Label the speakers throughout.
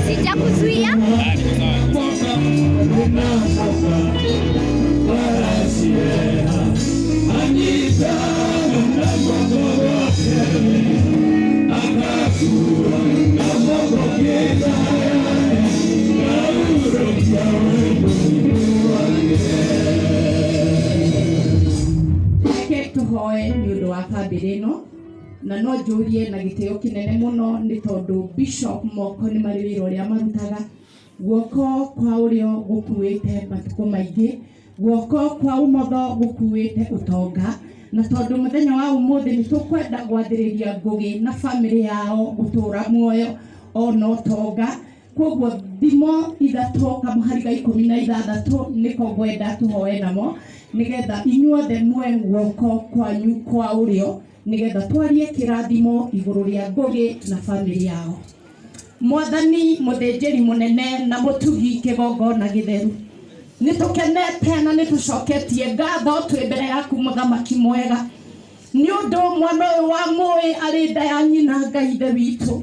Speaker 1: Sijakuzuia.
Speaker 2: Reke tũhoe nĩ ũndũ wa bamĩrĩ ĩno na no njũrie na gĩtĩo kĩnene mũno nĩ tondũ Bishop moko nĩ marĩ wĩra ũrĩa marutaga. Guoko kwa ũrĩo gũkuĩte matukũ maingĩ, guoko kwa ũmotho gũkuĩte ũtonga, na tondũ mũthenya wa ũmũthĩ nĩ tũkwenda gwathĩrĩria Ngũgĩ na bamĩrĩ yao gũtũra muoyo ona ũtonga, koguo thimo ithatũ kamũhari ga 16 nĩko ngwenda tũhoe namo nĩgetha inyuothe muoe guoko kwanyu kwa ũrĩo nĩgetha twarie kĩrathimo igũrũ rĩa Ngũgĩ na bamĩrĩ yao. Mwathani mũthĩnjĩri mũnene na mũtugi kĩgongona gĩtheru, nĩ tũkenete na nĩ tũcoketie ngatho twĩ mbere yaku mũthamaki mwega, nĩ ũndũ mwana ũyũ wa mũĩ arĩ nda ya nyina Ngai ithe witũ.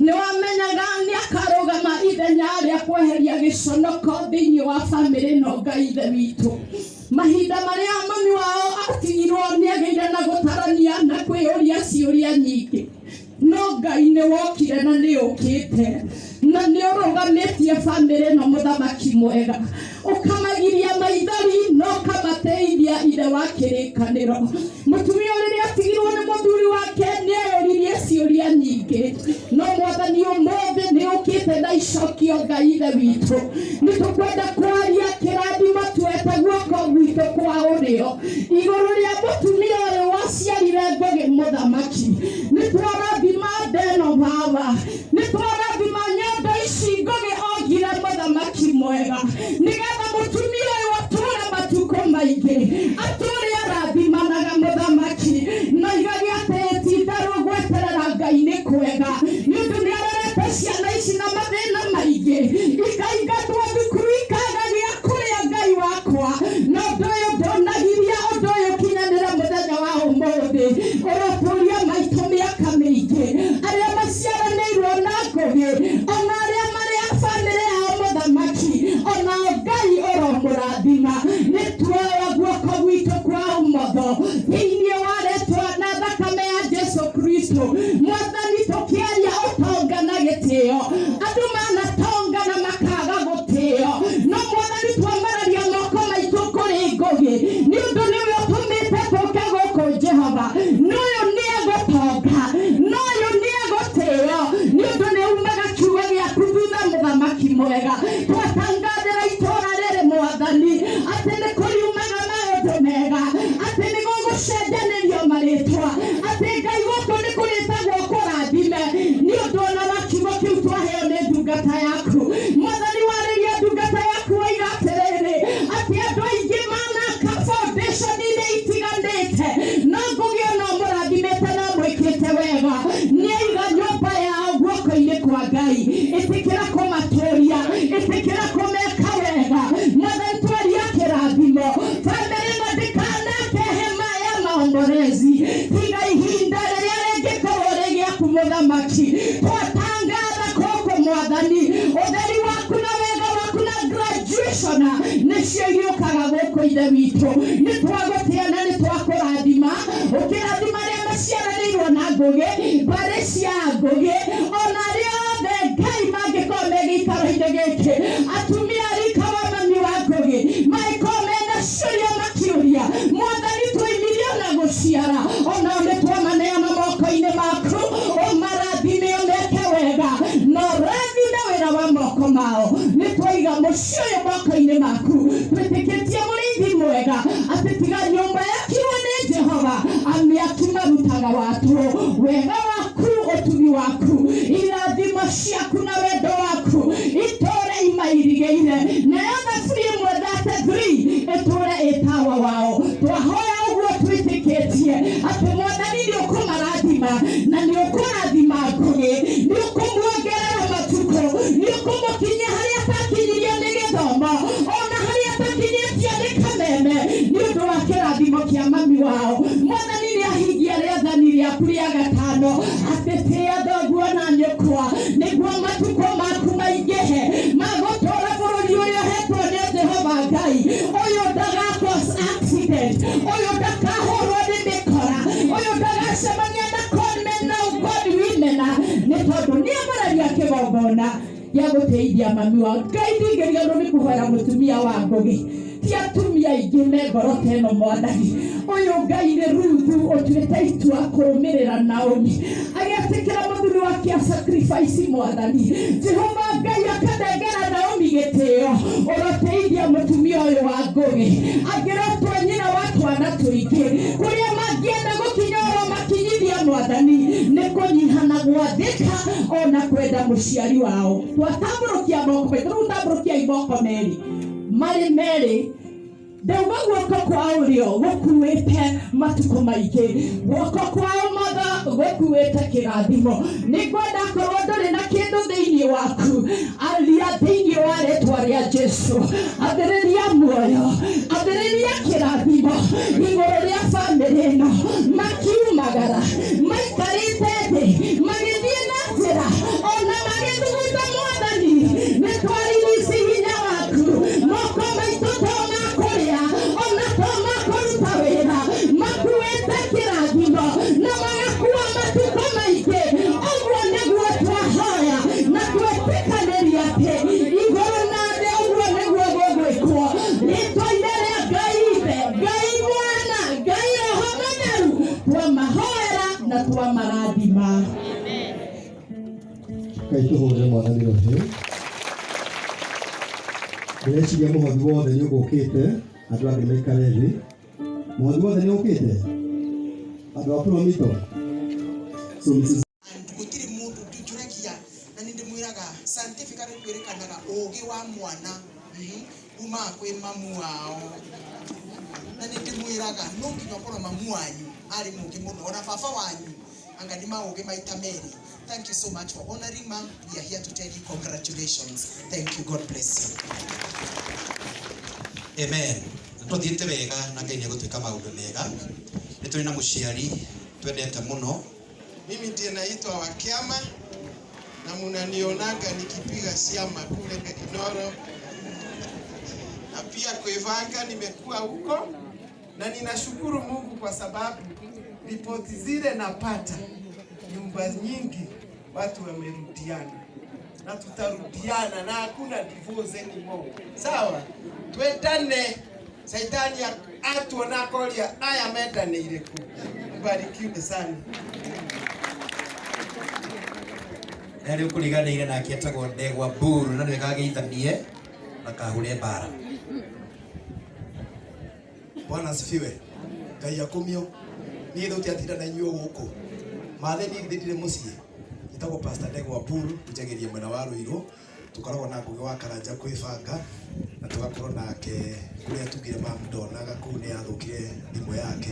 Speaker 2: Nĩ wamenyaga nĩ akarũgama ithenya rĩa kweheria gĩconoko thĩinĩ wa bamĩrĩ ĩno Ngai ithe witũ. Mahinda marĩa mami wao atigirwo nĩ agĩire na gũtarania na kwĩyũria ciũria nyingĩ. No Ngai nĩ wokire na nĩ ũkĩte na nĩ ũrũgamĩtie bamĩrĩ ĩno mũthamaki mwega, ũkamagiria maithori na ũkamateithia ithe wa kĩrĩkanĩro. Mũtumia rĩrĩa atigirwo nĩ mũthuri wake nĩ eyũririe ciũria nyingĩ, no mwathani ũmũthĩ nĩ ũkĩte na icokio Ngai ithe witũ. Nĩ tũkwenda kwaria kĩrathimo tuete guoko gwitũ kwa ũrĩo igũrũ rĩa mũtumia ũyũ waciarire Ngũgĩ mũthamaki. Nĩ twarathima nda ĩno baba, nĩ twarathima nyondo ici Ngũgĩ ongire mũthamaki mwega, nĩgetha mũtumia ũyũ atũre matukũ maingĩ, atũre arathimanaga mũthamaki, na oigage atĩ ti-itherũ gweterera Ngai nĩ kwega, nĩ ũndũ nĩ arerete ciana ici na mathĩna maingĩ, ikaingatwo thukuru ikaga gĩa kũrĩa Ngai wakwa, na ũndũ ũyũ ndũnagiria ũndũ ũyũ ũkinyanĩre mũthenya wa ũmũthĩ, ũrotũria maitũ mĩaka mĩingĩ, arĩa maciaranĩirwo na Ngũgĩ, ona arĩa marĩ a bamĩrĩ yao mũthamaki, onao Ngai ũromũrathima. Nĩ tuoya guoko gwitũ kwa ũmotho thĩinĩ wa rĩtwa na thakame ya Jesu Kristo, mwathani, tũkĩaria ũtonga na gĩtĩo. Andũ manatonga na makaga gũtĩo, no mwathani twambararia moko maitũ kũrĩ Ngũgĩ, nĩ ũndũ nĩwe ũtũmĩte tũke gũkũ Jehova. Na ũyũ nĩ egũtonga, na ũyũ nĩ egũtĩo, nĩ ũndũ nĩ umaga kiugo gĩaku thutha mũthamaki mwega. Twatangathĩra itũra rĩrĩ mwathani atĩ nĩ kũriumaga maũndũ mega, atĩ nĩ gũgũcenjanĩrio marĩtwa, atĩ Ngai gũkũ nĩ kũrĩtagwo kũrathime, nĩ ũndũ ona wa kiugo kĩu twaheo nĩ ndungata yaku. Mwathani, warĩria ndungata yaku waiga atĩrĩrĩ, atĩ andũ aingĩ manaka foundation-inĩ itiganĩte, no Ngũgĩ ona ũmũrathimĩte na ũmwĩkĩte wega, nĩaiga nyũmba yao guoko-inĩ kwa Ngai. Ĩtĩkĩra kũmatũria, ĩtĩkĩra kũmeka wega. Mwathani, twaria kĩrathimo bamĩrĩ ĩno ndĩkanake hema ya maombolezi tiga ihinda rĩrĩa rĩngĩkorwo rĩ gĩaku mũthamaki. Twatangatha gũkũ mwathani, ũtheri waku na wega waku na graduation nĩcio iriũkaga gũkũ ithe witũ. Nĩ twagũtĩa na nĩ twakũrathima, ũkĩrathima arĩa maciaranĩirwo na Ngũgĩ, mbarĩ cia Ngũgĩ, ona arĩa othe Ngai mangĩkorwo me gĩikaro-inĩ gĩkĩ, atumia a rika wa mami wa Ngũgĩ mangĩkorwo mena ciũria. ũtuĩkaga wa tũhũ. Wega waku, ũtugi waku, irathimo ciaku na wendo waku itũre imairigĩire, nayo thaburi 133 ĩtũre ĩtawa wao. Twahoya ũguo twĩtĩkĩtie atĩ Mwathani nĩ ũkũmarathima na nĩ ũkũrathima Ngũgĩ, nĩ ũkũmuongerera matukũ, nĩ ũkũmũkinyia harĩa atakinyirio nĩ gĩthomo, ona harĩa atakinyĩtio nĩ kameme, nĩ ũndũ wa kĩrathimo kĩa mami wao. Mwathani nĩ ahingia rĩathani rĩaku rĩa gatano atĩ tĩĩa thoguo na nyũkwa nĩguo matukũ maku maingĩhe magũtũũra bũrũri ũrĩa ũhetwo nĩ Jehova Ngai. Ũyũ ndagakwa accident, ũyũ ndakahũrwo nĩ mĩkora, ũyũ ndagacemania na conmen na god women, nĩ tondũ nĩ amaragia kĩgongona gĩa gũtĩithia mami wao. Ngai, ndingĩriganĩrwo nĩ kũhoera mũtumia wa Ngũgĩ. Ti atumia aingĩ me ngoro ta ĩno. Mwathani, ũyũ Ngai nĩ Ruthu ũtuĩte itua kũrũmĩrĩra Naomi, agĩtĩkĩra mũthuri wake a sacrifice. Mwathani Jehova Ngai akanengera Naomi gĩtĩo, ũroteithia mũtumia ũyũ wa Ngũgĩ angĩrotwo nyina wa twana tũingĩ. Kũrĩa mangĩenda gũkinya oro makinyithia, Mwathani, nĩ kũnyiha na gwathĩka ona kwenda mũciari wao. Twatambũrũkia moko maitũ rĩu, tambũrũkiai moko merĩ, marĩ merĩ. Ndauga guoko kwa ũrĩo gũkuĩte matukũ maingĩ, guoko kwa ũmotho gũkuĩte kĩrathimo. Nĩ ngwenda korwo ndũrĩ na kĩndũ thĩinĩ waku, aria thĩinĩ wa rĩtwa rĩa Jesu, ambĩrĩria muoyo, ambĩrĩria kĩrathimo igũrũ rĩa bamĩrĩ ĩno. Makiumagara, maikarĩte thĩ, magĩthiĩ na njĩra, ona magĩthugunda, Mwathani, nĩ twaririsi hinya waku. Moko maitũ to ma kũrĩa ona to ma kũruta wĩra, makuĩte kĩrathimo na magakua matukũ maingĩ. Ũguo nĩguo twahoya na twetĩkanĩria atĩ igũrũ na thĩ ũguo nĩguo gũgwĩkwo. Rĩtwa-inĩ rĩa Ngai Ithe, Ngai Mwana, Ngai Roho Mũtheru, twamahoera na twamarathima.
Speaker 1: Ngai, tũhũrĩre Mwathani rũhĩ. Ndĩreciria mũhothi wothe nĩ ũgũkĩte, andũ angĩ maikare thĩ. Mũhothi wothe nĩ ũkĩte, andũ a Promito. So Mrs.
Speaker 3: And gũtirĩ mũndũ njũragia na nĩ ndĩmwĩraga, scientifically kwĩrĩkanaga ũgĩ wa mwana umaga kwĩ mamu wao, na nĩ ndĩmwĩraga no nginya ũkorwo mamu wanyu arĩ mũũgĩ mũno, ona baba wanyu anga nĩ maũgĩ maita merĩ. Thank you so much for honoring Mom. We are here to tell you congratulations. Thank you. God bless you.
Speaker 4: Amen. Tũthiĩte wega na Ngai nĩ egũtwĩka maũndũ mega. Nĩ tũrĩ na mũciari twendete mũno.
Speaker 5: Mimi ndiye naitwa Wakiama na munanionaga nikipiga ciama kule Inoro na pia Kwivanga, nimekuwa huko na ninashukuru Mungu kwa sababu ripoti zile napata, nyumba nyingi watu wamerudiana na tutarudiana na hakuna divorce anymore. Sawa, twendane. Saitani atuona akoria aya mendanĩire kũ. Mbarikiwe sana.
Speaker 4: Na rĩu kũriganĩire nake etagwo Ndegwa Mburu, na nĩwe gageithanie na kahure mbara.
Speaker 6: Bwana asifiwe. Ngai akumio. Niĩ tũtiatinda na inyuĩ gũkũ. Mathe niĩ githĩ ndirĩ mũciĩ. Njĩtagwo Pastor Ndegwa Mburu, njagĩria mwena wa Ruiru. Tũkoragwo na Ngũgĩ wa Karanja kwĩbanga na tũgakorwo nake kũrĩa tugire mamu ndonaga kũu nĩ yathũkire thimũ yake.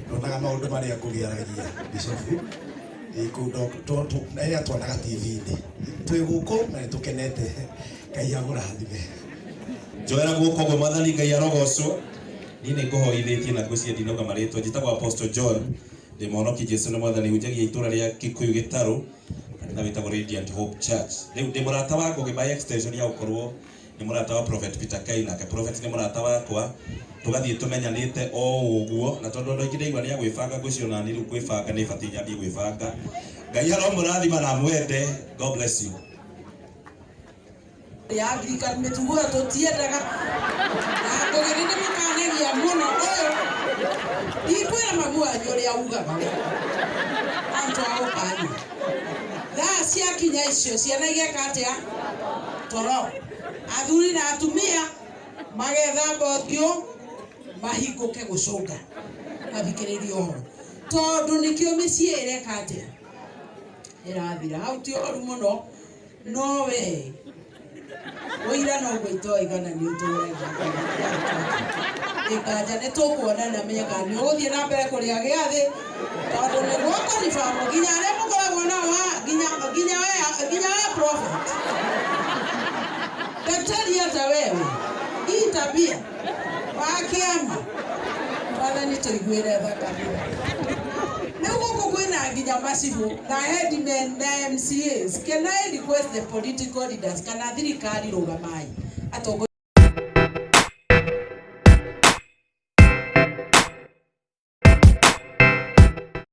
Speaker 6: Ndonaga maũndũ marĩa Ngũgĩ aragia Bishofu. Ĩ kũu na ĩrĩa tuonaga TV-inĩ. Twĩ gũkũ na nĩ tũkenete. Ngai amũrathime.
Speaker 7: Njoera guoko ũguo. Mwathani Ngai arogocwo. Niĩ nĩ ngũhoithĩtie na ngwĩciria ndinauga marĩtwa. Njĩtagwo Apostle John, ndĩ mũhonoki, Jesu nĩ Mwathani, hunjagia itũra rĩa Kikuyu Gĩtarũ, kanitha wĩtagwo Radiant Hope Church. Rĩu ndĩ mũrata wa Ngũgĩ by extension ya gũkorwo nĩ mũrata wa Prophet Peter Kai, nake Prophet nĩ mũrata wakwa, tũgathiĩ tũmenyanĩte o ũguo. Na tondũ andũ aingĩ ndaigua nĩ agwĩbanga, ngwĩciria ona niĩ rĩu kwĩbanga nĩ batiĩ nyambie gwĩbanga. Ngai aromũrathima na amwende. God bless you.
Speaker 8: Ya Anglican mĩtugo ĩyo tũtiendaga, na Ngũgĩ nĩ ndĩmũkanagia mũno. Ũyũ ndikwĩra mamu wanyu ũrĩa ugaga we antũ agũkania. Thaa ciakinya icio ciana igeka atĩa toro, athuri na atumia magethamba ũthiũ, mahingũke gũcũnga mathikĩrĩrie ũhoro. Tondu nikio mĩciĩ ĩreka atĩa ĩrathira. Hau ti ũru mũno, no we ũira noguo itoĩ kana nĩ ũtũragia ĩkanja. Nĩ tũkuonana mĩaka nĩ ũgũthiĩ na mbere kũrĩa gĩathĩ, tondũ nĩ gwakonibamu nginya arĩa mũkoragwo nao haha, nginya we prophet daktari, hata wewe hii tabia wa kĩama Mwathani tũiguĩre tha kabira. Rĩu gũkũ kwĩna nginya macibũ na headmen na MCAs. Can I request the political leaders kana thirikari, rũgamai atongoria.